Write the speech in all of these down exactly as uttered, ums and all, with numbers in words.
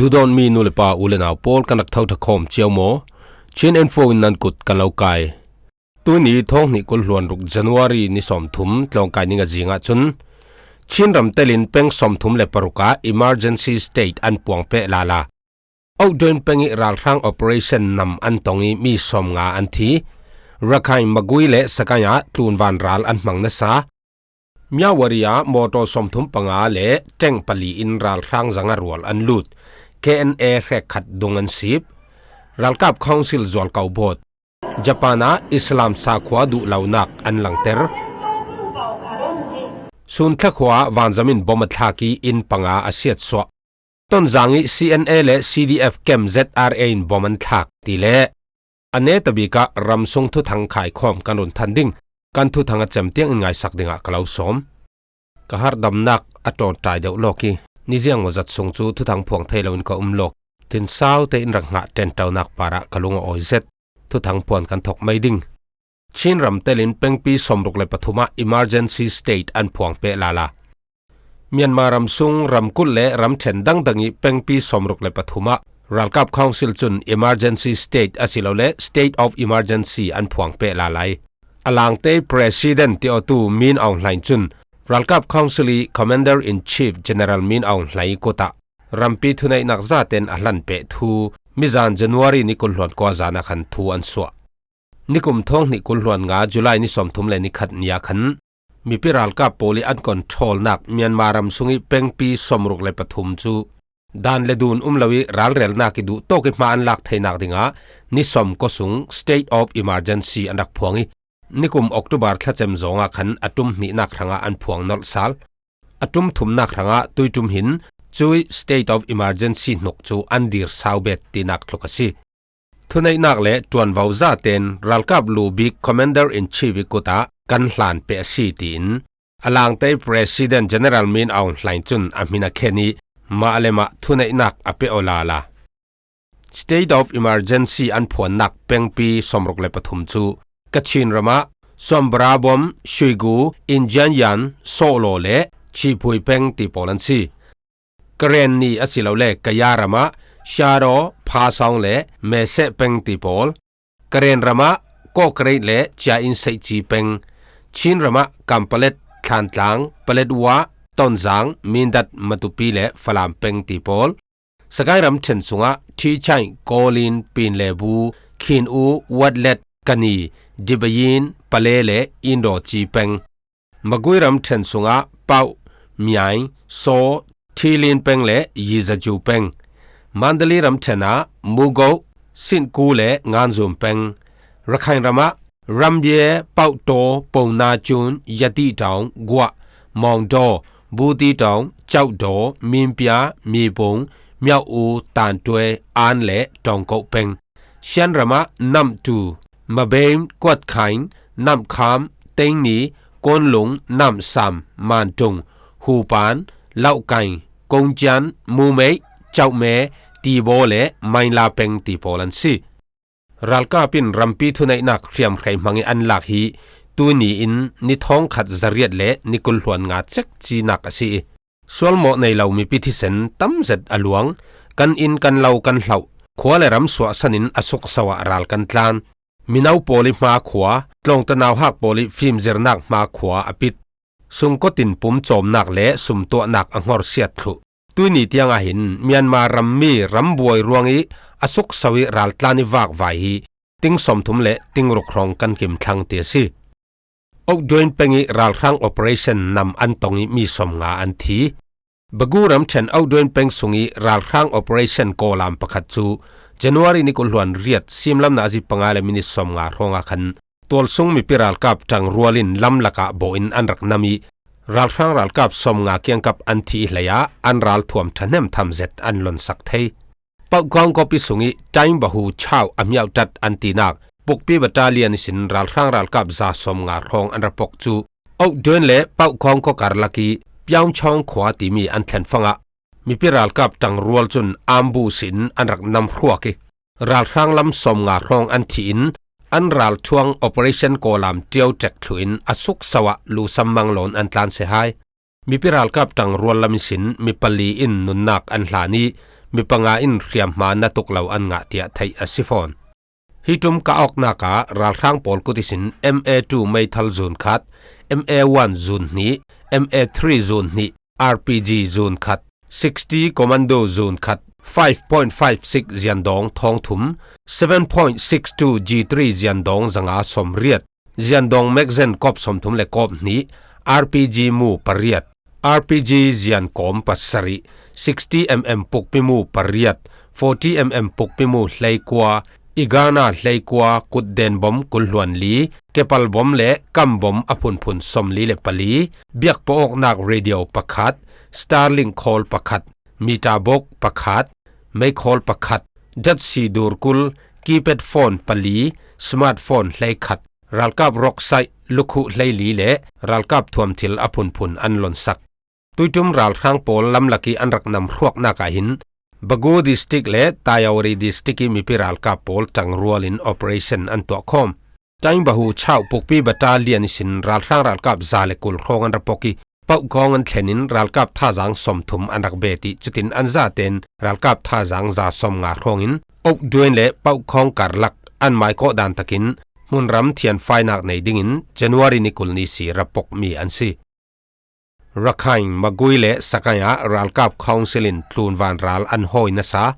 Tudawn mi nu le pa u le nau pawl kan rak tho tha khawm cio maw? Chin Info in nan kut ka lo kai. Tuni thawng hnih kul hluan ruk January ni sawmthum tlawngkai ni nga zingah cun Chin ram telin peng sawmthum le paruk ah emergency state an puang peh lala. Auhdawn peng ih ralhrang operation nam an tong ih mi sawmnga an thi. Rakhine, Magway le Sagaing ah tlunvan ral an hmang nasa. Myawaddy ah mawtaw sawmthum panga le tank pali in ralhrang zanga rual an lut. K N A hrekkhat dung an sip. Ralkap Council zualko bawt. Japan ah Islam sakhua duh lonak an langter. Sunthla khua ah vanzam in bom a thlak ih inn panga a siatsuah. Tonzang ih C N A le C D F camp Z R A in bom an thlak ti le a netabik ah ramsung thuthang khaikhawm kan run than ding. Kan thuthang a cem tiang in ngaisak dingah ka lo sawm. Ka harhdamnak a ṭawngṭai deuh lawk ih ni ziang maw zat sung cu thuthang phuang thei loin ka um lawk. Tin sau tein rak hngah ṭenṭonak parah ka lung a awi zet. Thuthang phuan kan thawk mai ding. Chin ram telin pengpi sawmruk le pathum ah emergency state an phuang peh lala. Myanmar ramsung ramkulh le ramṭhen dangdang ih pengpi sawmruk le pathum ah ralkap council cun emergency state asilole state of emergency an phuang peh lala ih a langte president ti awtu Min Aung Hlaing cun ralkap council ih commander in chief General Min Aung Hlaing kut ah rampi thuneihnak zaten a hlan peh thu mizan January ni kul hluan kua zan ah khan thu an suah. Nikum thawng hnih kul hluan nga July ni sawmthum le ni khat ni ah khan mipi ralkap pawl ih an controlnak Myanmar ramsung ih pengpi sawmruk le pathum cu dan le dun um lo ih ralrelnak ih duhtawk ih hma an lak theinak dingah ni sawm kua sung state of emergency an rak phuang ih nikum October thlacem zawng ah khan a ṭum hnihnak hrangah an phuang nolh sal. A ṭum thumnak hrangah tuiṭum hin cuih state of emergency hnuk cu an dir sau bet tinak tluk a si. Thuneihnak le ṭuanvo zaten ralkap lu bik commander in chief ih kut ah kan hlan peh a si tiin a langte president General Min Aung Hlaing cun a hmin a khen ih mah le mah thuneihnak a peh aw lala. State of emergency an phuannak pengpi sawmruk le pathum cu Kachin ram ah Sawmbarabom, Shuigu, Injanyan, Sawlaw le Chiphui peng ti pawl an si. Karen ni asilole Kaya ram ah Shadaw, Phasawng le Meseh peng ti pawl, Karen ram ah Kawkreit le Cia In Seihci peng, Chin ram ah Kampalet, Thlantlang, Paletwa, Tonzang, Mindat, Matupi le Falam peng ti pawl, Sagaing ramṭhen sungah Thichaing, Kawlin, Pinlebu, Khin U, Watlet, Kani, Dibayin, Pale le Indaw Ci peng, Magway ramṭhen sungah Pauh, Miaing, Saw, Thilin peng le Yizaju peng, Mandalay ramṭhen ah Mugoh, Sintku le Nganzum peng, Rakhine ram ah Rambie, Pauhtaw, Ponacun, Yatitawng, Guah, Mawngdaw, Butitawng, Cauhdaw, Minpia, Mipung, Myau U, Tantuai, An le Tawngkoh peng, Shan ram ah Namhtu, Mabein, Kuatkhang, Namhkham, Tengni, Konlung, Namhsam, Mantung, Hupan, Laukaing, Kongcian, Mumeih, Cauhme, Tibaw le Maingla peng ti pawl an si. Ralkap in rampi thuneihnak hriamhrei hmang ih an lak hi tuni in ni thawngkhat zariat le ni kul hluan nga cek cinak a si ih sualmawh nei lo mipi thisen tamzet a luang. Kan inn, kan lo, kan hlauh, khua le ram suahsan in a sukso ah ral kan tlan. Mino pawl ih hma khua, tlawngta nauhak pawl ih fimzirnak hma khua a pit. Sungkawtin pumcawmnak le sumtuahnak a hngorsiat thluh. Tuini tiangah hin Myanmar rammi rambuai ruangih a sukso ih raltlan ih vakvai hi ting sawmthum le ting ruk hrawng kan kim thlang ti a si. Auhdawn peng ih ralhrang operation nam an tong ih mi sawmnga an thi. Bagu ramṭhen Auhdawn peng sungih ralhrang operation kawlam pakhat cu January ni kul hluan riat simlam nazi panga le minit sawmnga hrawngah khan tualsung mipi ralkap ṭangrual in lam lakah bawh in an rak nam ih ralhrang ralkap sawmnga kiangkap an thi ih hleiah an ralthuam ṭhahnem tham zet an lonsak thei. Pauhkawng kawpi sungih Time Bahu Chau a hmiauhṭat an tinak Pukpi Battalion ihsin ralhrang ralkap za sawmnga hrawng an ra pok cu Auhdawn le Pauhkawng kawkar lakih Piaungchawng khua timi an thlenfang ah mipi ralkap ṭangrual cun ambush in an rak nam hruak ih ralhrang lam sawmnga hrawng an thi in an ralthuang operation kawlam ṭio ṭek thluh in a sukso ah lusam mang lawn an tlan sehai. Mipi ralkap ṭangrual lam ihsin mi pali in nunnak an hlan ih mi panga in hriamhma natuk lo an ngah tiah theih a si fawn. Hi ṭum kah awknak ah ralhrang pawl kut ihsin M A two meithal zun khat, M A one zun hnih, M A three zun hnih, R P G zun khat, sixty Commando zun khat, five point five six ziandawng thawng thum, seven point six two G three ziandawng zanga sawmriat, ziandawng magazine kawp sawmthum le kawp hnih, R P G mu pariat, R P G zian kawm pasarih, sixty M M pukpi mu pariat, forty M M pukpi mu hleikua, Igana hleikua, kutden bom kul hluan li, kepal bom le kam bom a phunphun sawmli le pali, biakpawh awknak radio pakhat, Starlink khawl pakhat, meter box pakhat, meikhawl pakhat, datsi dur kul, keypad phone pali, smartphone hleikhat, ralkap ruaksaih lukhuh hleili le ralkap thuamthil a phunphun an lonsak. Tuiṭum ralhrang pawl lamlak ih an rak nam hruaknak ah hin Bagu District le Tayawari District ih mipi ralkap pawl ṭangrual in operation an tuah khawm. Taing Bahu Chau pukpi battalion ihsin ralhrang ralkap za le kul hrawng an ra pok ih Paukhawng an thlen in ralkap thazaang sawmthum an rak bet ih cutin an zaten ralkap thazaang za sawmnga hrawngin Okduin le Paukhawng karlak an maikawh dan takin hmunram thianfainak nei dingin January ni kul ni si ra pokmi an si. Rakhine, Magway le Sagaing ah ralkap council in tlun vanral an hawi nasa.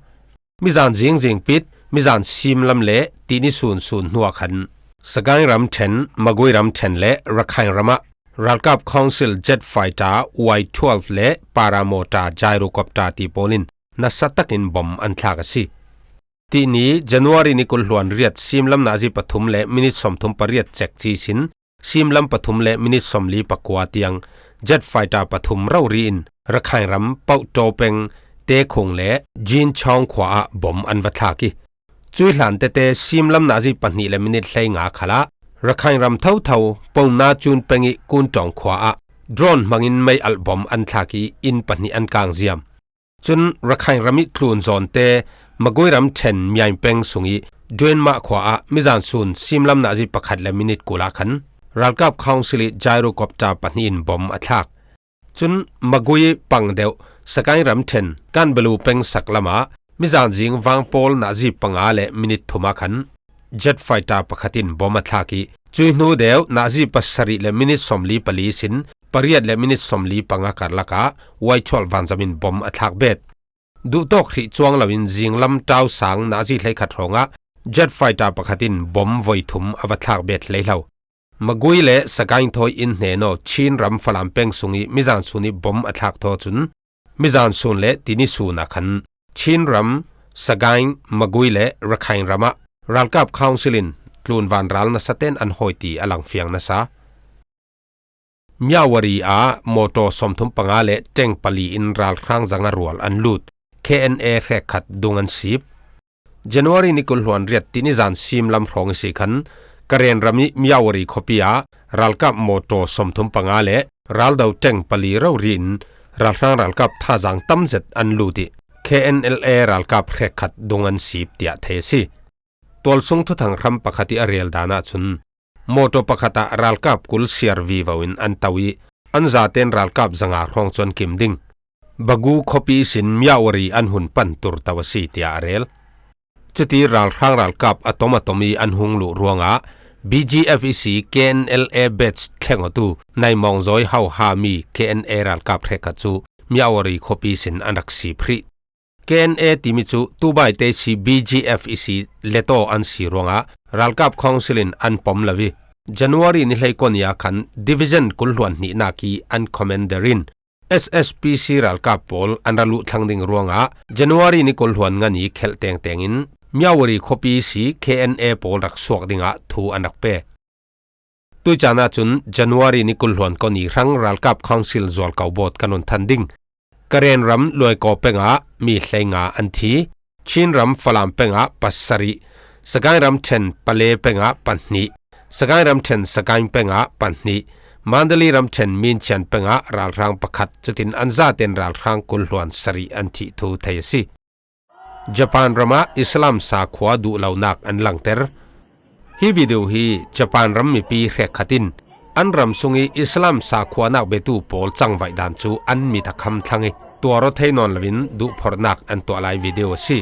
Mizan zingzing pit, mizan simlam le tini sunsun hnuah khan Sagaing ramṭhen, Magway ramṭhen le Rakhine ramah ralkap council jet fighter Y twelve le paramotor gyrocopter ti pawl in nasa takin bom an thlak a si. Tini January ni kul hluan riat simlam nazi pathum le minit sawmthum pariat cek ci sin simlam pathum le minit sawmli pakua tiang jet fighter pathum rori in Rakhine ram Pauhtaw peng Tekhung le Jinchawng khua ah bom an va thlak ih, cuih hlan tete simlam nazi pahnih le minit hleinga khalah Rakhine ram thotho Pongna Cun peng ih Kuntawng khua ah drone hmangin mei alh bom an thlak ih inn pahnih an kang ziam. Cun Rakhine ram ih tlun zawnte Magway ramṭhen Myaing peng sungih Duenmah khua ah mizan sun simlam nazi pakhat le minit kul ah khan ralkap council ih gyrocopter pahnih in bom a thlak. Cun Magway ih pang deuh Sagaing ramṭhen Kanbalu peng saklam ah mizan zing vangpawl nazi panga le minit thum ah khan jet fighter pakhat in bom a thlak ih, cuih hnu deuh nazi pasarih le minit sawmli pali sin pariat le minit sawmli panga karlak ah Y twelve vanzam in bom a thlak bet. Duhtawk hrih cuang loin zinglam tausang nazi hleikhat hrawngah jet fighter pakhat in bom voi thum a va thlak bet hleihlo. Magway le Sagaing thawi in hnen aw Chin ram Falam peng sungih mizan sun ih bom a thlak thaw cun mizan sun le tini sun ah khan Chin ram, Sagaing, Magway le Rakhine ramah ralkap council in tlun vanral nasaten an hawi ti a langfiang nasa. Myawaddy ah mawtaw sawmthum panga le ṭeng pali in ralhrang zanga rual an lut, K N A hrekkhat dung an sip. January ni kul hluan riat tini zan simlam hrawng ihsi khan Karen ram ih Myawaddy khuapi ah ralkap mawtaw sawmthum panga le raldo ṭeng pali rori in ralhrang ralkap thazaang tamzet an lut ih K N L A ralkap hrekkhat dung an sip tiah thei a si. Tualsung thuthang hram pakhat ih a rel dan ahcun mawtaw pakhat ah ralkap kul siar vivo in an to ih an zaten ralkap zanga hrawng cu an kim ding. Bagu khuapi ihsin Myawaddy an hun pan turto a si tiah a rel. Cuti ralhrang ralkap a tom a tom ih an hung luh ruangah B G F ihsi K N L A batch thleng awtu Naimawngzawi hohami K N A ralkap hrekkhat cu Myawaddy khuapi ihsin an rak sip hrih. K N A timi cu tubaite ihsi B G F ihsi letaw an si ruangah ralkap council in an pom lo ih January ni hleikua ni ah khan division kul hluan hnihnak ih an commander in S S P C ralkap pawl an ra luh thlang ding ruangah January ni kul hluan nga ni khelh tengteng in Myawaddy khuapi ihsi K N A pawl rak suak dingah thu an rak pe. Tuih caan ahcun January ni kul hluan kua ni hrang ralkap council zualko bawt kan run than ding. Karen ram Luaikaw peng ah mi hleinga an thi. Chin ram Falam peng ah pasarih, Sagaing ramṭhen Pale peng ah pahnih, Sagaing ramṭhen Sagaing peng ah pahnih, Mandalay ramṭhen Minchian peng ah ralhrang pakhat, cutin an zaten ralhrang kul hluan sarih an thih thu thei a si. Japan ram ah Islam sakhua duh lonak an langter. Hi video hi Japan ram mipi hrekkhat in an ram sung ih Islam sakhuanak biatu pawl cangvaih dan cu an mit a kham thlang ih, tuar aw thei nawn loin duhphorhnak an tuah lai video a si.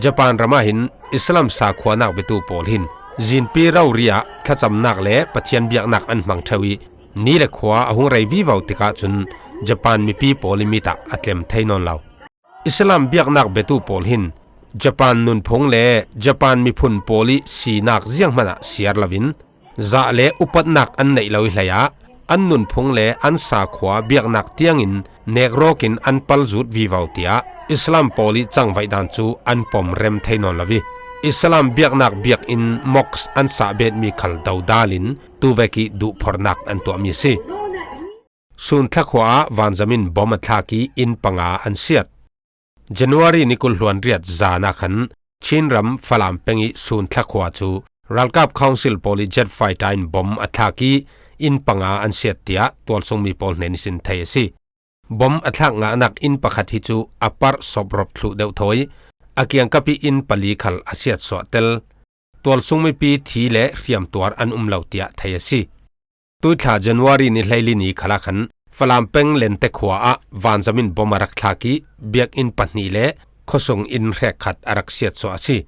Japan ramah hin Islam sakhuanak biatu pawl hin zinpi rori ah thlacamnak le Pathian biaknak an hmang ṭheu ih, ni le khua a hung rei vivo tikah cun Japan mipi pawl ih mit ah a tlem thei nawn lo. Islam biaknak biatu pawl hin Japan nunphung le Japan miphun pawl ih sinak zianghman ah siar loin, zah le upatnak an neih lo ih hleiah an nunphung le an sakhua biaknak tiangin nekrawk in an palzut vivo tiah Islam pawl ih cangvaihdan cu an pom rem thei nawn lo ih, Islam biaknak biakinn mosque an sahbetmi khal dodal in tuvek ih duhphorhnak an tuahmi a si. Sun thlakhua ah vanzam in bom a thlak ih inn panga an siat. January ni kul hluan riat zan ah khan Chin ram Falam peng ih Sun thlakhua cu ralkap council pawl ih jet fighter in bom a thlak ih inn panga an siat tiah tualsungmi pawl hnen ihsin thei a si. Bom a thlak ngahnak inn pakhat hi cu a parh sawprop thluh deuh thawi a kiangkap ih inn pali khal a siatsuah tel. Tualsung mipi thi le hriamtuar an um lo tiah thei a si. Tuithla January ni hleili ni khalah khan Falam peng Lente khua ah vanzam in bom a rak thlak ih biakinn pahnih le khuasung inn hrekkhat a rak siatsuah a si.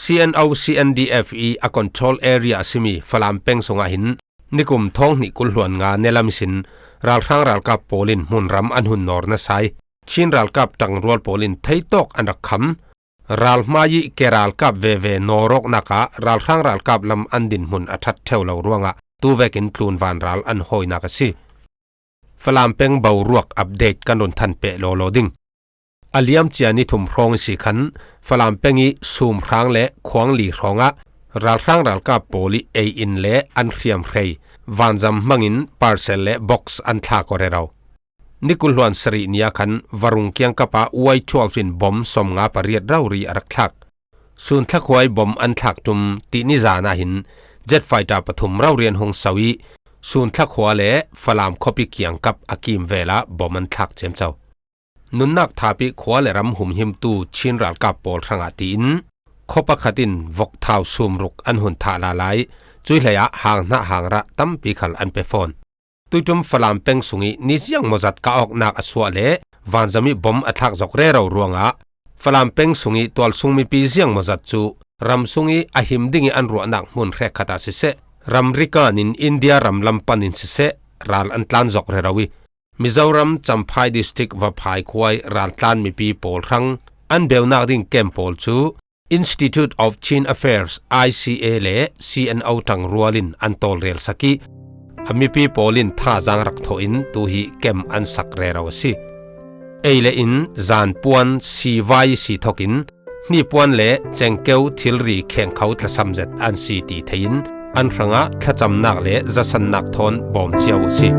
C N O C N D F ih a control area a simi Falam peng sungah hin nikum thawng hnih kul hluan nga nelam ihsin ralhrang ralkap pawl in hmunram an hun nawn nasa ih Chin ralkap ṭangrual pawl in theitawk an rak kham. Ralhmai ih ke ralkap veve nawrawknak ah ralhrang ralkap lam an dinhmun a ṭhat ṭheu lo ruangah tuvekin tlunvan ral an hawinak a si. Falam peng boruak update kan run thanpeh lawlaw ding. A liamcia ni thum hrawng ihsi khan Falam peng ih Sumhrang le Khuangli hrawngah ralhrang ralkap pawl ih ei-in le an hriamhrei vanzam hmangin parcel le box an thlak aw rero. Ni kul hluan sarih ni ah khan Varung kiangkap ah Y twelve in bom sawmnga pariat rori a rak thlak. Sun thlakhua ih bom an thlak ṭum tih ni zan ah hin jet fighter pathum rori an hung so ih Sun thlakhua le Falam khuapi kiangkap a kimvel ah bom an thlak ciamco. Nunnak thap ih khua le ram humhimtu Chin ralkap pawl hrangah tiin khua pakhat in vok thau sumruk an hun thah lala ih cuih hleiah hang hnah hang rah tampi khal an pe fawn. Tuiṭum Falam peng sungih ni ziangmawzat kah awknak a suah le vanzam ih bom a thlak zok rero ruangah Falam peng sungih tualsung mipi ziangmawzat cu ram sungih a him dingih an ruahnak hmun hrekkhat ah siseh, ramri kan in India ram lam pan in siseh, ral an tlan zok rero ih Mizoram Champhai District Vaphai khua ih raltlan mipi pawl hrang an beunak ding camp pawl cu Institute of Chin Affairs, I C A, le C N O ṭangrual in an tawlrelsak ih a mipi pawl in thazaang rak thawh in tu hi camp an sak rero a si. Ei le in, zanpuan, sivai si thokin hnipuan le cengkeu thilri khengkho tlasam zet an si ti thei in an hrangah thlacamnak le zasannak thawn bawm cio uh si.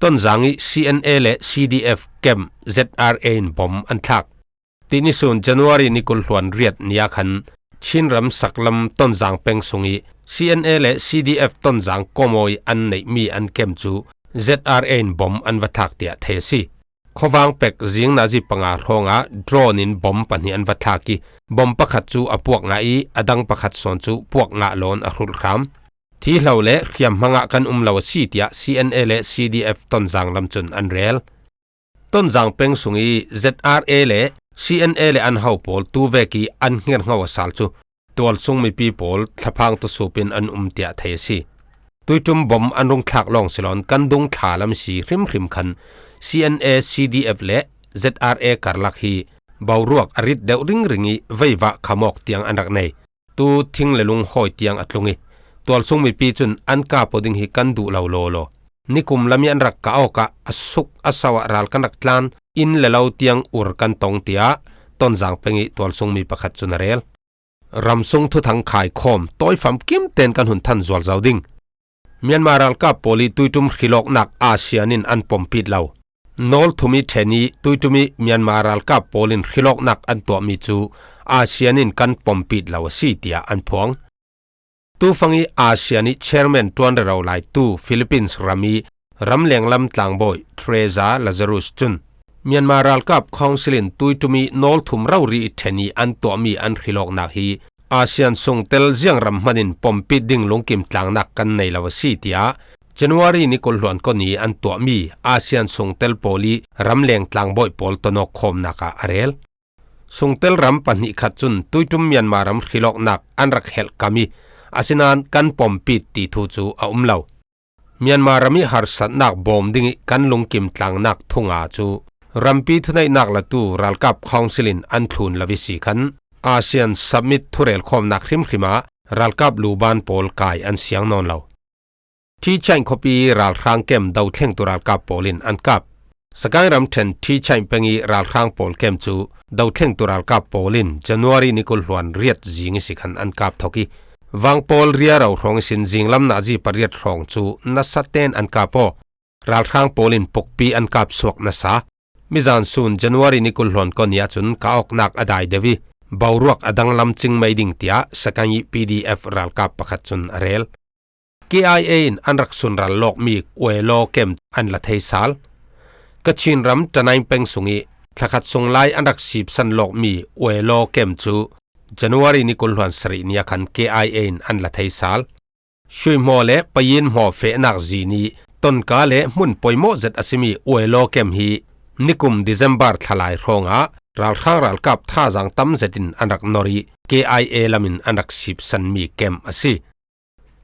Tonzang ih C N A le C D F camp Z R A in bom an thlak. Tih ni sun January ni kul hluan riat ni ah khan Chin ram saklam Tonzang peng sungih C N A le C D F Tonzang kawmaw ih an neihmi an camp cu Z R A in bom an va thlak tiah thei a si. Khuavang pek zing nazi panga hrawngah drone in bom pahnih an va thlak ih bom pakhat cu a puak ngah ih a dang pakhat sawn cu puak ngah lawn a hrulh hram. Thihlo le hriamhma ngah kan um lo a si tiah C N A le C D F Tonzang lam cun an rel. Tonzang peng sungih Z R A le C N A le an ho pawl tu vek i an ngirngo a sal cu tualsung mipi pawl thlaphang tusup in an um tiah thei a si. Tuiṭum bom an rung thlak lawng si loin kan dung thla lam si hrimhrim khan C N A, C D F le Z R A karlak hi boruak a rit deuh ringring i veivah khamawk tiang an rak nei. Tu thing le lung hawi tiang a tlung i tualsung mipi cun an kap aw ding hi kan duh lo lawlaw. Nikum lam i an rak kah awkah a suk a sau ah ral kan rak tlan, inn le lo tiang ur kan tong, tiah Tonzang peng i tualsung mi pakhat cun a rel. Ramsung thuthang khaikhawm tawi famkim tein kan hun than zualzo ding. Myanmar ralkap pawl i tuiṭum hrilawknak ASEAN in an pompit lo. Nawl thum i ṭhen i tuiṭum i Myanmar ralkap pawl in hrilawknak an tuahmi cu ASEAN in kan pompit lo a si, tiah an phuang. Tufang i ASEAN i chairman ṭuan rero laitu Philippines ram i ramleng lam tlangbawi Teresa Lazarus cun Myanmar ralkap Council in tuiṭum i nawl thum rori i ṭhen i an tuahmi an hrilawknak hi ASEAN sungtel ziang ram hman in pompit ding lungkim tlangnak kan nei lo a si, tiah January ni kul hluan kua ni an tuahmi ASEAN sungtel pawl i ramleng tlangbawi pawl tonawk khawmnak ah a rel. Sungtel ram pahnih khat cun tuiṭum Myanmar ram hrilawknak an rak helh kam i, asinain kan pompit ti thu cu a um lo. Myanmar ram i harsatnak bawm ding i kan lungkim tlangnak thunga cu rampi thuneihnak latu ralkap Council in an thlun lo i si khan ASEAN Summit thurel khawmnak hrimhrim ah ralkap luban pawl kai an siang nawn lo. Ṭhichain khuapi ralhrang kem dothlengtu ralkap pawl in an kap. Sagaing ramṭhen Ṭhichain peng i ralhrang pawl kem cu dothlengtu ralkap pawl in January ni kul hluan riat zing i si khan an kap thok i, vangpawl riaro hrawng ihsin zinglam nazi pariat hrawng cu nasa tein an kap aw. Ralhrang pawl in pukpi an kap suak nasa. Mizan sun January ni kul hluan kua ni ahcun kah awknak a dai deuh i, boruak a danglam cing mai ding, tiah Sagaing i P D F ralkap pakhat cun a rel. K I A in an rak sunral lawkmi Uelo kem an la thei sal. Kachin ram Tanain peng sung i thlakhat sung lai an rak sipsan lawkmi Uelo kem cu January ni kul hluan sarih ni ah khan K I A in an la thei sal. Shuihmaw le Payin hmaw fehnak zin i tonka le hmun poimawh zet a simi Uelo kem hi nikum December thla lai hrawngah ralhrang ralkap thazaang tam zetin an rak nor i K I A lam in an rak sipsanmi kem a si.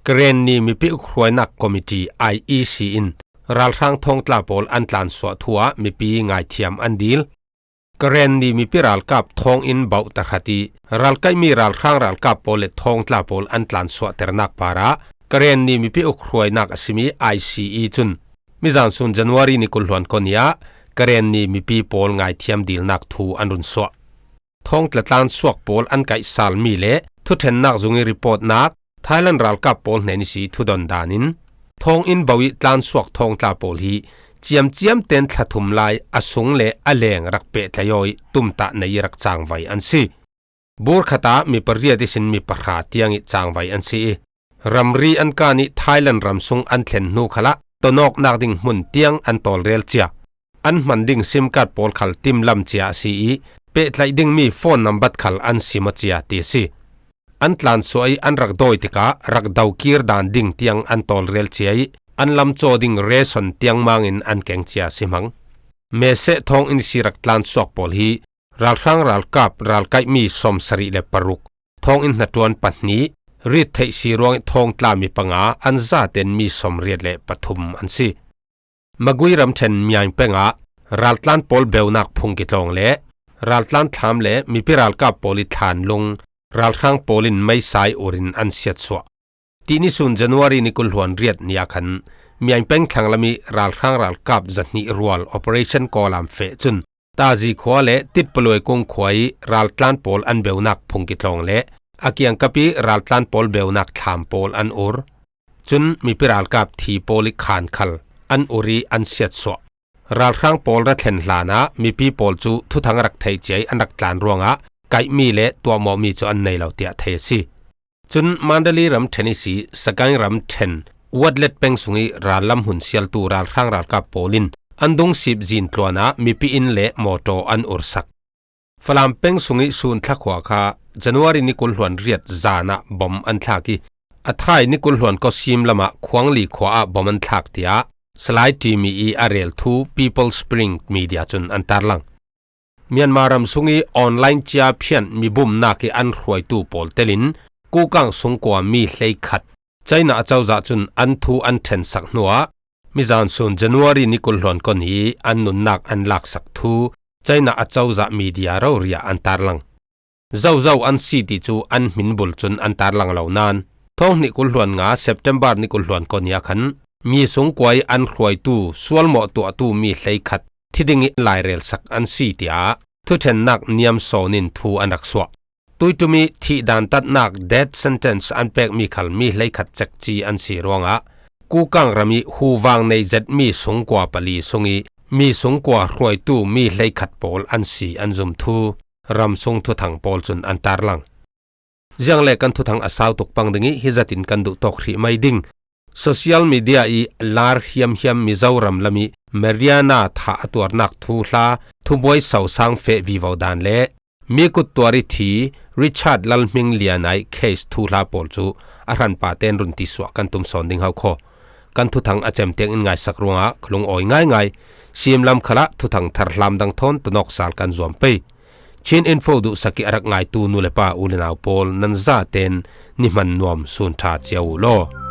Karenni mipi ukhruainak committee, I E C, in ralhrang thawngtla pawl an tlansuah thu ah mipi ngaithiam an dil. Karenni mipi ralkap thawnginn bauh tahrat i ralkaihmi ralhrang ralkap pawl le thawngtla pawl an tlansuahternak parah Karenni mipi ukhruainak a simi I C E cun mizan sun January ni kul hluan kua ni ah Karenni mipi pawl ngaithiam dilnak thu an run suah. Thawngtla tlansuak pawl an kaihsalmi le thuṭhennak zung i reportnak Thailand ralkap pawl hnen i si thudon dan in thawnginn bauh i tlansuak thawngtla pawl hi ciamciam tein thla thum lai a sung le a leng rak pehtlaih aw i tumtah nei i rak cangvai an si. Bur khat ah mi pariat ihsin mi pahra tiang i cangvai an si i, ramri an kan i Thailand ram sung an thlen hnu khalah tonawknak ding hmun tiang an tawlrel cia. An hman ding sim card pawl khal timlam cia a si i, pehtlaih dingmi phone nambat khal an sim aw cia ti a si. An tlansuah i an rak dawi tikah rak dokir dan ding tiang an tawlrel cia i, an lamcaw ding ration tiang mang in an keng cia a si hmang. Meseh thawnginn i si rak tlansuak pawl hi ralhrang ralkap ralkaihmi sawmsarih le paruk, thawnginn hnaṭuan pahnih, rittheih si ruang i thawngtlami panga an zaten mi sawmriat le pathum an si. Magui ramṭhen Myaing peng ah raltlan pawl beunak phungki tlawng le raltlan thlam le mipi ralkap pawl i thlanlung ralhrang pawl in meisa i ur in an siatsuah. Tihni sun January ni kul hluan riat ni ah khan Myaing peng thlang lam i ralhrang ralkap zahnih rual operation kawlam feh cun Tazi khua le Titpaluai kung khua i raltlan pawl an beunak phungki tlawng le a kiangkap i raltlan pawl beunak thlam pawl an ur. Cun mipi ralkap thi pawl i khan khal an ur i an siatsuah. Ralhrang pawl ra thlen hlanah mipi pawl cu thuthang rak theih cia i an rak tlan ruangah kaihmi le tuahmawhmi cu an nei lo tiah thei a si. Cun Mandalay ramṭhen i si Sagaing ramṭhen Watlet peng sung i rallam hun sialtu ralhrang ralkap pawl in an dungsip zin tluan ah mipi inn le mawṭaw an ursak. Falam peng sung i Sun thla khua kha January ni kul hluan riat zan ah bom an thlak i, a thai ni kul hluan kawsim lamah Khuangli khua ah bom an thlak, tiah Salai Timi i a rel thu People Spring Media cun an tarlang. Myanmar ram sung i online cia phian mi bumnak i an hruaitu pawl telin Kukang sungkua mi hleikhat China acozah cun an thu an ṭhensak hnuah mizan sun January ni kul hluan kon i an nunnak an laksak thu China acozah media rori ah an tarlang. Zozo an si ti cu an hmin bul cun an tarlang lo nain, thawng hnih kul hluan nga September ni kul hluan kon i ah khan mi sungkua i an hruaitu sualmawh tuahtu mi hleikhat thi ding i lairelsak an si tiah thuṭhennak niam sawn in thu an rak suah. Tuiṭum i thih dantatnak, death sentence, an pekmi khal mi hleikhat cekci an si ruangah Kukang ram i huvang nei zetmi sungkua pali sung i mi sungkua hruaitu mi hleikhat pawl an si an zum thu ramsung thuthang pawl cun an tarlang. Ziang le kan thuthang a sau tuk pang ding i hi zatin kan duh tawk hrih mai ding. Social media i lar hiamhiam Mizoram lam i Mariana thah a tuarnak thuhla thubuai sosang feh vivo dan le mi kut tuar i thi Richard Lalhming Lianai case thuhla pawl cu a hranpa ten run tisuah kan tum sawn ding hau kho. Kan thuthang a cem tiang in ngaisak ruangah ka lungawi ngaingai. Simlam khalah thuthang thar hlam dang thawn tanawk sal kan zuam pei. Chin Info duhsak i a rak ngaitu nu le pa u le nau pawl nan zaten ni hman nuam sun ṭha cio u law.